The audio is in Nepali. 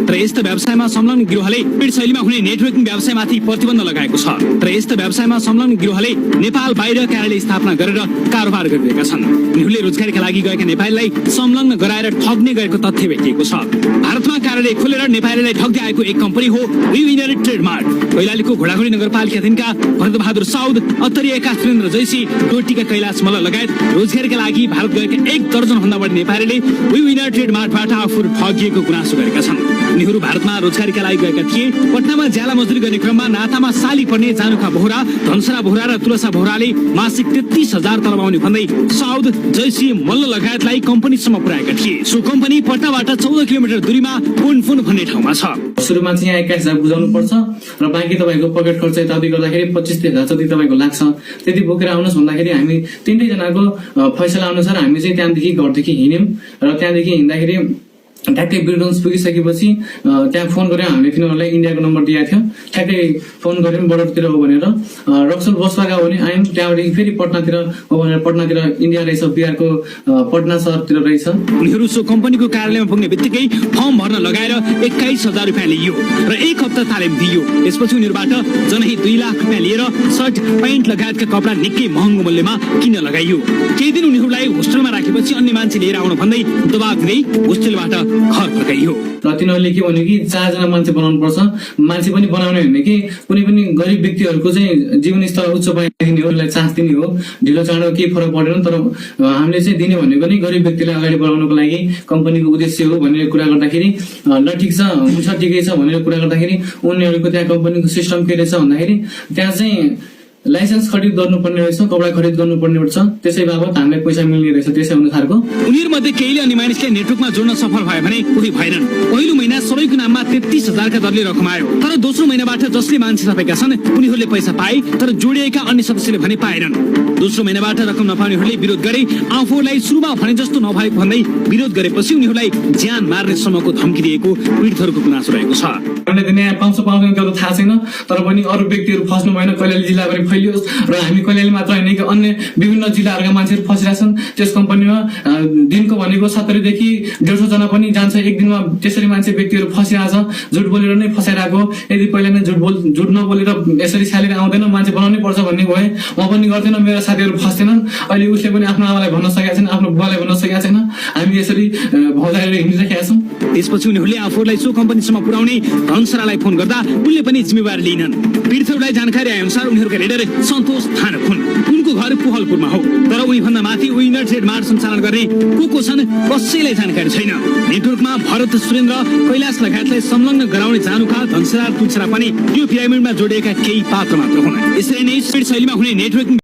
तर यस्तो व्यवसायमा संलग्न गिरोहले पिड शैलीमा हुने नेटवर्किङ व्यवसायमाथि प्रतिबन्ध लगाएको छ। तर यस्तो व्यवसायमा संलग्न गिरोहले नेपाल बाहिर कार्यालय स्थापना गरेर कारोबार गरिरहेका छन्। उनीहरूले रोजगारीका लागि गएका नेपालीलाई संलग्न गराएर ठग्ने गरेको तथ्य भेटिएको छ। भारतमा कार्यालय खोलेर नेपालीलाई ठग्दै आएको एक कम्पनी हो वी विनर ट्रेडमार्क। कैलालीको घोडाघोडी नगरपालिका अधीनका भरतबहादुर साउद, अत्तरियाका सुरेन्द्र जैसी, डोटीका कैलाश मल्ल लगायत रोजगारीका लागि भारत गएका 1 दर्जन भन्दा बढी नेपालीले वी विनर ट्रेडमार्कबाट आफूहरू ठगिएको गुनासो गरेका छन्। उनीहरू भारतमा रोजगारीका लागि गएका थिए। पटनामा ज्याला मजदुरी गर्ने क्रममा नातामा साली पर्ने जानुका बोहरा, धनसरा बोहरा र तुलसा बोहराले मासिक 33,000 तलब आउने भन्दै साउद, जैसी, मल्ल लगायतलाई कम्पनीसम्म पुर्याएका थिए। सो कम्पनी पटनाबाट 14 किलोमिटर दूरीमा पुनफुन भन्ने ठाउँमा छ। सुरुमा चाहिँ यहाँ 21,000 बुझाउनु पर्छ र बाँकी तपाईँको पकेट खर्च यताउति गर्दाखेरि 25,000 जति तपाईँको लाग्छ। त्यति बोकेर आउनुहोस् भन्दाखेरि हामी 3 जनाको फैसला अनुसार हामी चाहिँ त्यहाँदेखि घरदेखि हिँड्यौँ र त्यहाँदेखि हिँड्दाखेरि ठ्याक्कै बिरगन्ज पुगिसकेपछि त्यहाँ फोन गरेर हामीले तिनीहरूलाई इन्डियाको नम्बर दिएको थियो। ठ्याक्कै फोन गऱ्यौँ बर्डरतिर हो भनेर रक्सल बसपाका हो भने आयौँ। त्यहाँबाट फेरि पटनातिर हो भनेर पटनातिर इन्डिया रहेछ, बिहारको पटना शहरतिर रहेछ। उनीहरू सो कम्पनीको कार्यालयमा पुग्ने बित्तिकै फर्म भर्न लगाएर 21,000 रुपियाँ लिइयो र 1 हप्ता तालिम दिइयो। यसपछि उनीहरूबाट जनै 2 लाख रुपियाँ लिएर सर्ट, प्यान्ट लगायतका कपडा निकै महँगो मूल्यमा किन्न लगाइयो। केही दिन उनीहरूलाई होस्टेलमा राखेपछि अन्य मान्छे लिएर आउन भन्दै दबाब दिँदै होस्टेलबाट घर फर्काइयो। र तिनीहरूले के भन्यो कि 4 जना मान्छे बनाउनु पर्छ। मान्छे पनि बनाउने होइन कि कुनै पनि गरिब व्यक्तिहरूको चाहिँ जीवन स्तर उच्च पाइदिने हो, चान्स दिने हो। ढिलो चाँडो केही फरक पर्दैन, तर हामीले चाहिँ दिने भनेको नि गरिब व्यक्तिलाई अगाडि बढाउनको लागि कम्पनीको उद्देश्य हो भनेर कुरा गर्दाखेरि ल ठिक छ, हुन्छ, ठिकै छ भनेर कुरा गर्दाखेरि उनीहरूको त्यहाँ कम्पनीको सिस्टम के रहेछ भन्दाखेरि त्यहाँ चाहिँ लाइसेन्स खरिद गर्नुपर्ने रहेछ, कपडा खरिद गर्नुपर्ने रहेछ। त्यसै बाबत हामीलाई पैसा मिल्ने रहेछ। त्यसै अनुसारको उनीहरूमध्ये केहीले अनि मानिसलाई नेटवर्कमा जोड्न सफल भयो भने कोही भएनन्। पहिलो महिना सबैको नाममा 33,000 का दरले रकम आयो। तर दोस्रो महिनाबाट जसले मान्छे थपेका छन् उनीहरूले पैसा पाए, तर जोडिएका अन्य सदस्यले भने पाएनन्। दोस्रो महिनाबाट रकम नपाउनेहरूले विरोध गरे। आफूलाई सुरुमा भने जस्तो नभएको भन्दै विरोध गरेपछि उनीहरूलाई ज्यान मार्ने सम्मको धम्की दिएको पीडितहरूको गुनासो रहेको छ। न्याय पाउँछ पाउँदैन त्यो त थाहा छैन, तर पनि अरू व्यक्तिहरू फस्नु भएन। कैलाली जिल्लाभरि फैलियोस् र हामी कैलाली मात्र होइन कि अन्य विभिन्न जिल्लाहरूका मान्छेहरू फसिरहेछन् त्यस कम्पनीमा। दिनको भनेको 70 देखि 150 जना पनि जान्छ एक दिनमा। त्यसरी मान्छे व्यक्तिहरू फसिरहेछ, झुट बोलेर नै फसाइरहेको। यदि पहिला नै झुट नबोलेर यसरी छालेर आउँदैन, मान्छे बनाउनै पर्छ भन्ने भए म पनि गर्दैन, मेरा साथीहरू फस्दैनन्। अहिले उसले पनि आफ्नो आमालाई भन्न सकेका छैन, आफ्नो बुवालाई भन्न सकेका छैन। हामी यसरी भौजाएर हिँडिरहेका छौँ। त्यसपछि उनीहरूले आफूलाई सो कम्पनीसम्म पुर्याउने धनसरालाई फोन गर्दा उनले पनि जिम्मेवारी लिइनन्। पीडितहरूलाई जानकारी आए अनुसार उनीहरूका लिडर सन्तोष थानक हुन्। उनको घर पुहलपुरमा हो, तर उही भन्दा माथि विनर ट्रेडमार्क सञ्चालन गर्ने को छन् कसैलाई जानकारी छैन। नेटवर्कमा भरत, सुरेन्द्र, कैलाश लगायतलाई संलग्न गराउने जानुका, धनसरा, तुलसरा पनि यो पिरामिडमा जोडिएका केही पात्र मात्र हुन्। यसरी नै स्पिड शैलीमा हुने नेटवर्किङ